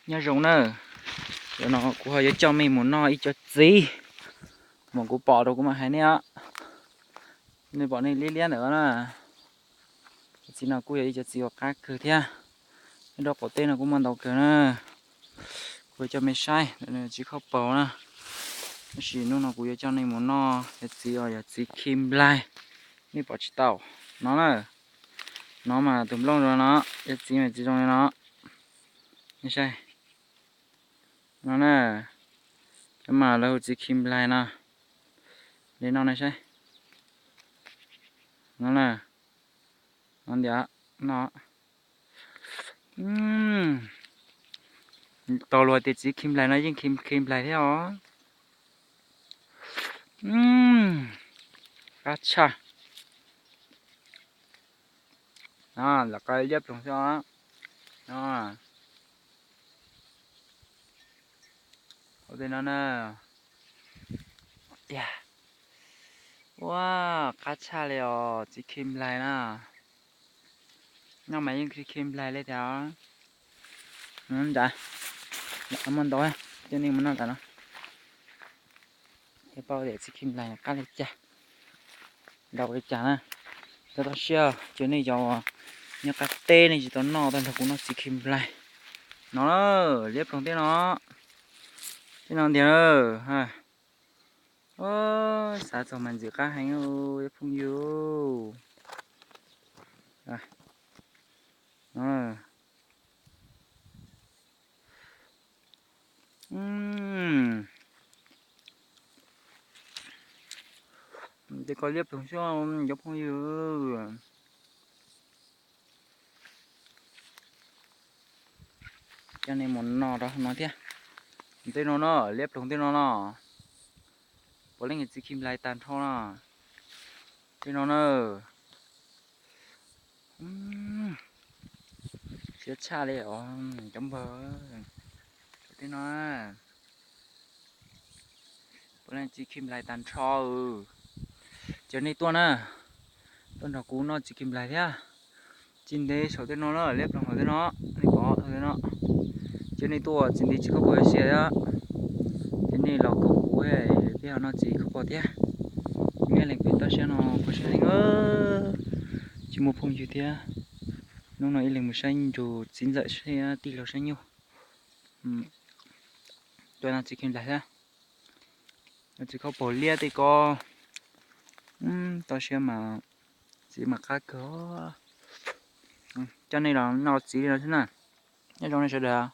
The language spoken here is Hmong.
Nyob zoo na, zaum no kuv ho yuav coj mej mus noj ib co txiv. Mas kuv pom rau kuv mam hais nej os. Nej pom nej liab liab ntawm na, cov txiv no kuj yog ib co txiv uas qab kawg thiab. Nyob rau qaum teb no kuj muaj ntau kawg na. Kuv yuav coj mej saib, txiv khaub paug na. Tab sis hnub no kuv yuav coj nej mus noj cov txiv uas yog txiv khi nplaig. Nej pom tsis tau no na. No mas tus nplooj zoo no, cov txiv mas txiv zoo li no. Nej saib no na, cov mas lawv hu txiv khi nplaig no. Li no nej saib. No na, no ntiav no. Tau luag tias txiv khi nplaig no yeej khi nplaig thiab os. Qab tshaj. Lawv qa liab ploog xwb os. Hauv tej no na. Ua, qab tshaj li os, txiv khi nplaig na. Noj mas yeej khi khi nplaig li thiab. Nram, nram muaj ntau, coj nej mus noj nram no. Thiaj paub tias txiv khi nplaig qab li cas, ntau li cas na. Txhob toj siab, ces nej cov nyob qab teb nej tsis tau noj, tau nrog kuv noj txiv khi nplaig no. Liab ploog tej no, tej no ntiag. Xav txog mas ntxim qab heev cov phooj ywg. Tej ko liab ploog xwb cov phooj ywg. Coj nej mus noj rau no thiab. Tej no no, liab ploog tej no no. Puav leej txiv khi nplaig tag nrho no. Tej no na. Siab tshaj li os cov npawg. Tej no puav leej txiv khi nplaig tag nrho. Ces nej tuaj na, tuaj nrog kuv noj txiv khi nplaig thiab. Tsis ntev saum tej no na, liab ploog hauv tej no, nej pom hauv tej no. Ces nej tuaj tsis ntev txiv khaub paug xiav thiab. Ces nej los koom kuv, peb ho noj txiv khaub paug thiab. Ib leeg pem toj siab no pog siab heev, tsis muaj phooj ywg thiab. Hnub no ib leeg mus saib nrug txiv ntxawm thiab tij laug saib nyuj. Tuaj noj txiv khi nplaig thiab. Txiv khaub paug liab tej ko, toj siab mas, txiv mas qab kawg. Coj nej los noj txiv li no xwb na. Nyob zoo nej sawv daws.